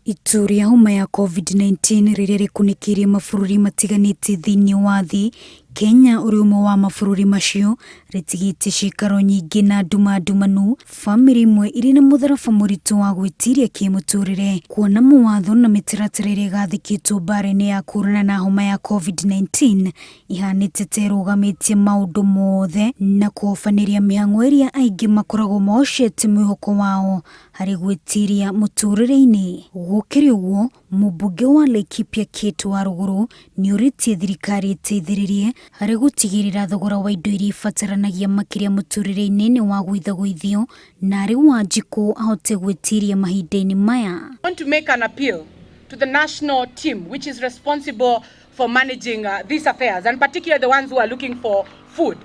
Itu rĩa homa ya Covid-19 rĩrĩa rĩkunĩkĩirie mabũrũri matiganĩte thĩinĩ wa thĩ, Kenya ũrĩ ũmwe wa mabũrũri macio, rĩtigĩte ciikaro nyingĩ na nduma ndumanu, bamĩrĩ imwe irĩ na mũtharaba mũritũ wa gwĩtiria kĩmũtũrĩre, kuona mawatho na mĩtaratara ĩrĩa ĩgathĩkĩtwo mbara-inĩ ya kũhũrana na homa ya Covid-19 ihanĩte ta ĩrũgamĩtie maũndũ mothe na kũhobanĩria mĩhang'o ĩrĩa aingĩ makoragwo mohocete mwĩhoko wao harĩ gwĩtiria mũtũrĩre-inĩ. Gũkĩrĩ ũguo, mũmbunge wa Laikipia Kate Warũgũrũ nĩorĩtie thirikari ĩteithĩrĩrie harĩ gũtigĩrĩra thogora wa indo iria ibataranagia makĩria mũtũrĩre-inĩ nĩ wagũithagũithio na arĩ Wanjikũ ahote gwĩtiria mahinda-inĩ maya. I want to make an appeal to the national team which is responsible for managing these affairs, and particularly the ones who are looking for food,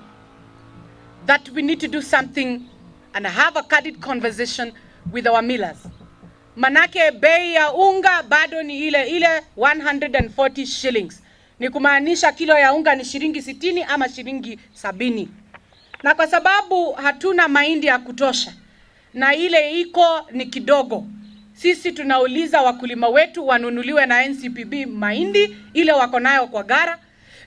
that we need to do something and have a candid conversation with our millers. Manake bei ya unga bado ni ile ile 140 shillings. Ni kumaanisha kilo ya unga ni shilingi 60 ama shilingi 70. Na kwa sababu hatuna mahindi ya kutosha na ile iko ni kidogo, sisi tunauliza wakulima wetu wanunuliwe na NCPB mahindi ile wako nayo kwa ghala,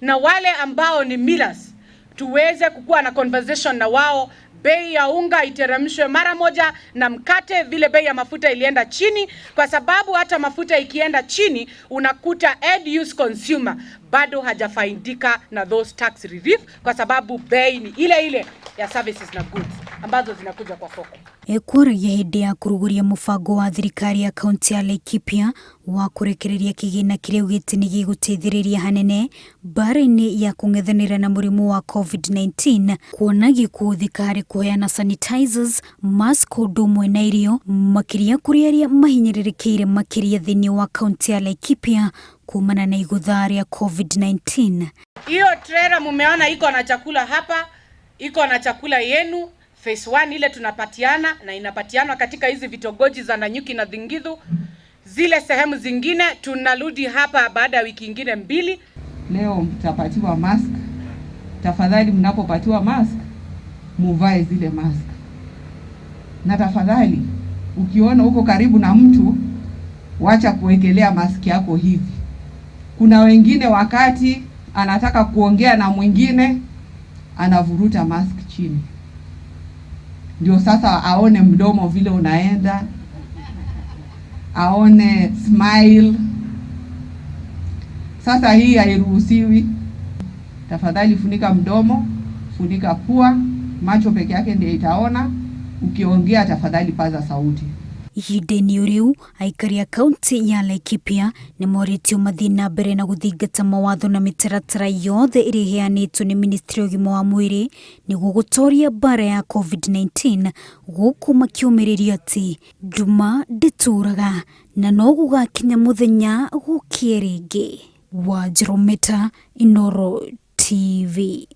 na wale ambao ni millers tuweze kukuwa na conversation na wao, bei ya unga iteremshwe mara moja na mkate vile bei ya mafuta ilienda chini, kwa sababu hata mafuta ikienda chini unakuta end use consumer bado hajafaidika na those tax relief, kwa sababu bei ni ile ile ya services na goods ambazo zinakuja kwa soko. Ekwaragia hĩndĩ ya kũrugũria mũbango wa thirikari ya kaunti ya Laikipia wa kũrekereria kĩgĩna kĩrĩa augĩte nĩ gĩgũteithĩrĩria hanene mbara-inĩ ya kũng'ethanĩra na mũrimũ wa Covid-19, kuona gĩkũhũthĩka harĩ kũheana sanitizers, mask ũndũ ũmwe na irio, makĩria kũrĩ arĩa mahinyĩrĩrĩkĩire makĩria thĩinĩ wa kaunti ya Laikipia kumana na igũtha rĩa Covid-19. Hiyo trailer mumeona iko na chakula hapa, iko na chakula yenu phase 1 ile tunapatiana na inapatianwa katika hizi vitongoji za Nanyuki na Thingithu. Zile sehemu zingine tunarudi hapa baada ya wiki ingine 2. Leo mtapatiwa mask. Tafadhali mnapopatiwa mask muvae zile mask, na tafadhali ukiona uko karibu na mtu wacha kuwekelea mask yako hivi. Kuna wengine wakati anataka kuongea na mwingine anavuruta mask chini, ndio sasa aone mdomo vile unaenda, aone smile. Sasa hii hairuhusiwi. Tafadhali funika mdomo, funika pua, macho peke yake ndio itaona. Ukiongea tafadhali paza sauti. Ihinda-inĩ rĩu, aikari a kaunti ya Laikipia nĩ morĩtio mathiĩ na mbere na gũthingata mawatho na mĩtaratara yothe ĩrĩa ĩheanĩtwo nĩ ministry ya ũgima wa mwĩrĩ nĩguo gũtooria mbara ya Covid-19, gũkũ makĩũmĩrĩrio atĩ nduma ndĩtũraga na no gũgakinya mũthenya gũkĩe rĩngĩ. Wanjirũ Meta, Inooro TV.